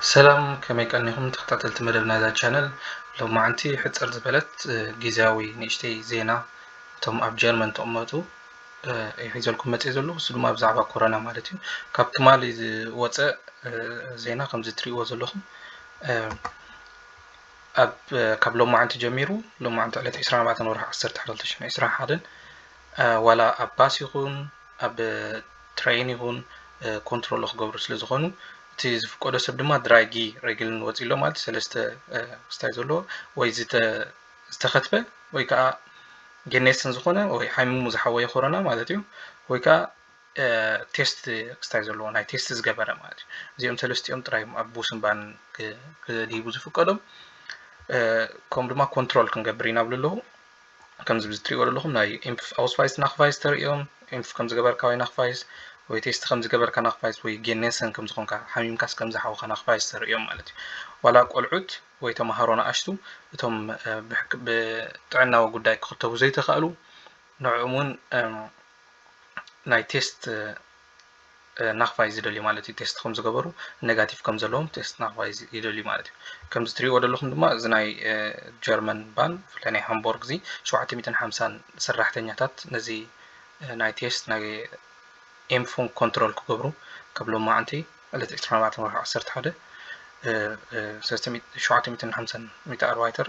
ሰላም፣ ከመይ ቀኒኹም ተኸታተልቲ መደብ ናይዛ ቻነል? ሎማዓንቲ ሕጽር ዝበለት፣ እ፣ ግዝያዊ ንእሽተይ ዜና እቶም ኣብ ጀርመን ተቐመጡ፣ እ፣ እየ ሒዘልኩም መጽየ ዘለኹ። እሱ ድማ ብዛዕባ ኮሮና ማለት እዩ። ካብ ትማሊ ዝወጸ፣ እ፣ ዜና ከምዚ ትርእይዎ ዘለኹም፣ እ፣ ኣብ፣ እ፣ ካብ ሎማዓንቲ ጀሚሩ፣ ሎማዓንቲ ዕለት ዕስራን ኣርባዕተን ወርሒ ዓሰርተ ሓደ ክልተ ሽሕን ዕስራን ሓደን፣ እ፣ ዋላ ኣብ ባስ ይኹን ኣብ ትሬን ይኹን፣ እ፣ ኮንትሮል ክገብሩ ስለ ዝኾኑ፣ እቲ ዝፍቀዶ ሰብ ድማ ድራይ ጊ ሬግልን ወፂ ኣሎ ማለት ሰለስተ፣ እ፣ ክስታይ ዘለዎ ወይ ዝተ-፣ ዝተኸትበ ወይ ከዓ ጌኔስን ዝኾነ ወይ ሓሚሙ ዝሓወየ ኮሮና ማለት እዩ፣ ወይ ከዓ፣ እ፣ ቴስት ክስታይ ዘለዎ ናይ ቴስት ዝገበረ ማለት እዩ። እዚኦም ሰለስቲኦም ጥራይ እዮም ኣብ ቡስን ባን ክ-፣ ክድይቡ ዝፍቀዶም። እ፣ ከምኡ ድማ ኮንትሮል ክንገብር ኢና ብሉ ኣለዉ። ከምዚ ብዚ ትሪእዎ ዘለኹም ናይ ኢምፕፍ ኣውስቫይስ ናኽቫይስ ተርእዮም፣ ኢምፕፍ ከም ዝገበርካ ወይ ናኽቫይስ ወይ ቴስት ከም ዝገበርካ ናኽቫይስ ወይ ጌኔሰን ከም ዝኾንካ ሓሚምካስ ከም ዝሓወኻ ናኽቫይስ ተርእዮም ማለት እዩ። ዋላ ቆልዑት ወይ ተምሃሮ ንኣሽቱ እቶም፣ እ፣ ብሕክ-፣ ብጥዕናዊ ጉዳይ ክኽተቡ ዘይተኻእሉ ንዕኦም እውን፣ እም፣ ናይ ቴስት፣ እ፣ ናኽቫይዝ ይደልዩ ማለት እዩ። ቴስት ከም ዝገበሩ ኔጋቲቭ ከም ዘለዎም ቴስት ናኽቫይዝ ይደልዩ ማለት እዩ። ከምዚ ትሪእዎ ዘለኹም ድማ እዚ ናይ፣ እ፣ ጀርመን ባን ብፍላይ ናይ ሃምቦርግ እዚ ሸውዓተ ሚእትን ሓምሳን ሰራሕተኛታት ነዚ፣ እ፣ ናይ ቴስት ናይ ኢምፉን ኮንትሮል ክገብሩ ካብ ሎማዓንቲ ዕለት ዕስራን ኣርባዕተን ወርሒ ዓሰርተ ሓደ፣ እ፣ እ፣ ሰለስተ ሚእቲ፣ ሸውዓተ ሚእትን ሓምሳን ሚተር ኣርባይተር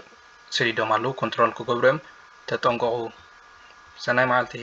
ሰዲዶም ኣለዉ። ኮንትሮል ክገብሩ እዮም። ተጠንቀቑ። ሰናይ መዓልቲ።